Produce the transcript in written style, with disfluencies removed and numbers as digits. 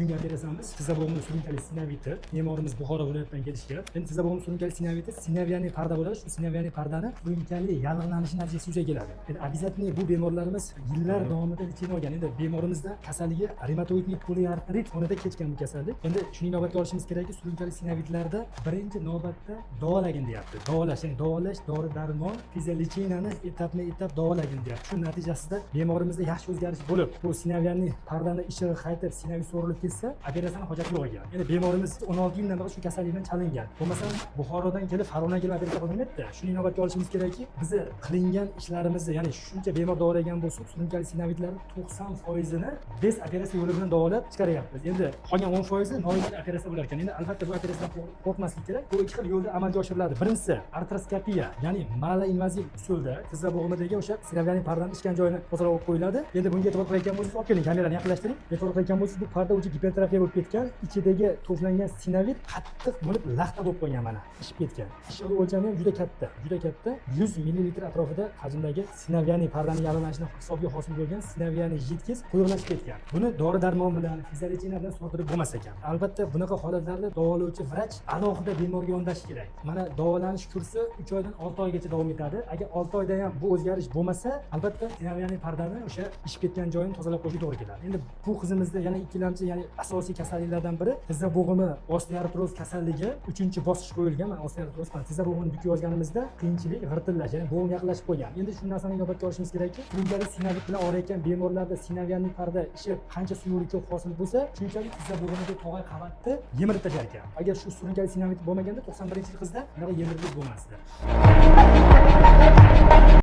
Bugungi operatsiyamiz tizza bo'g'imi surunkali sinoviti. Bemorimiz Buxoro viloyatidan kelishgan. Endi tizza bo'g'imi surunkali sinoviti синовиальный parda bo'ladi. Shu синовиальный pardani surunkali yallig'lanishi natijasida yuzaga keladi. Endi обязательно bu bemorlarimiz yillar davomida лечение olgan. Endi bemorimizda kasalligi ревматоидный poliartrit fonida kechgan bu kasallik. Endi shuni inobatga olishimiz kerakki, surunkali sinovitlarda birinchi navbatda davolagin deyapti. Davolash, ya'ni davolash, dori darmon, физиолечения ni etapma etap davolagin deyapti. Shu natijasida bemorimizda yaxshi o'zgarish bo'lib, bu синовиальный pardani ishig'i qaytib, sinovit so'rilib ketsa, operatsiyani hojati yo'q ekan. Endi bemorimiz 16 yildan beri shu kasallik bilan chalingan. Bo'lmasam Buxorodan kelib, Farg'onadan kelib operatsiya qildirmaydi. Shuni inobatga olishimiz kerakki, bizni qilingan ishlarimizni, ya'ni shuncha bemor davolagan bo'lsak, surunkali sinovitlarni 90%ini без operatsiya yo'li bilan davolab chiqaryapmiz. Endi qolgan 10%i noiloj operatsiya bo'lar ekan. Endi albatta bu operatsiyadan qo'rqmaslik kerak. Bu ikki xil yo'lda amalga oshiriladi. Birinchisi artroskopiya, ya'ni maloinvaziv usulda tizza bo'g'imidagi o'sha синовиальный pardani ishgan joyini tozalab olib qo'yiladi. Endi bunga e'tibor qilayotgan bo'lsangiz, olib keling, kamerani yaqinlashtiring. E'tibor qilayotgan bo'lsangiz, bu parda уже gipertrofiya bo'lib ketgan, ichidagi to'plangan sinovit qattiq bo'lib, laxta bo'lib qolgan, mana, ishib ketgan. Ishig'i o'lchami ham juda katta, juda katta. 100 millilitr atrofida hajmdagi синовиальный pardani yallig'lanishini hisobiga hosil bo'lgan синовиальный жидкость quyuqlashib ketgan. Buni dori darmon bilan, физиолечение bilan so'rdirib bo'lmas ekan. Albatta bunaqa holatlarda davolovchi vrach alohida bemorga yondashish kerak. Mana, davolanish kursi 3 oydan 6 oygacha davom etadi. Agar 6 oyda ham bu o'zgarish bo'lmasa, albatta синовиальный pardani o'sha ishib ketgan joyini tozalab qo'yishga to'g'ri keladi. Endi bu qizimizda yana ikkilamchi, ya'ni asosiy kasalliklardan biri tizza bo'g'imi osteoartroz kasalligi uchinchi bosqich qo'yilgan. Mana, osteoartroz, mana, tizza bo'g'imini bukib yozganimizda qiyinchilik, g'irtillash, ya'ni bo'g'im yaqinlashib qo'ygan. Endi shu narsani inobatga olishimiz kerakki, surunkali sinovit bilan og'riyotgan bemorlarda синовиальный parda ishib, qancha suyuqlik ko'p hosil bo'lsa, shunchalik tizza bo'g'imidagi tog'ay qavatni yemirib tashlar ekan. Agar shu surunkali sinovit bo'lmaganda, 91-yil qizda bunaqa yemirlik bo'lmasdi.